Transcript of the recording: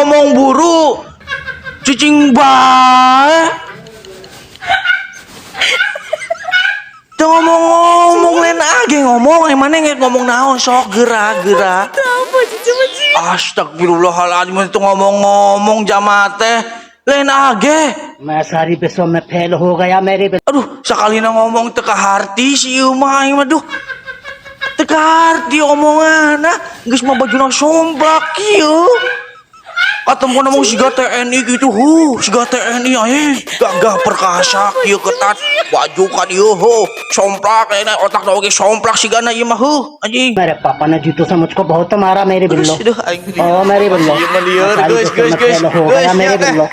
Ngomong buru. Cicing bae. Teu ngomong-ngomong, lain age ngomong, yang mana ngomong naon, sok geura geura. Astagfirullahaladzim, itu ngomong-ngomong jama teh lain age. मैं सारी विश्व में फेल हो गया मेरे। Aduh, sakalina ngomong teu kaharti si ieu mah, aing mah, duh. Teu kaharti omonganna, geus mah bajuna somplak kieu. Katemu ngomong siga TNI gitu, huh, siga TNI aja, gagah perkasa kieu, ketat, baju kan ieu, huh, somplak, kayaknya otak oge somplak sigana ieu mah, huh, anjing. मेरे पापा ने जूतों से मुझको बहुत मारा मेरे बिल्लो। Aduh, aing ओ मेरे बिल्लो, Ieu mah lieur, मैं सारी guys, विश्व guys, में guys, फेल हो guys, गया मेरे ya teh. बिल्लो।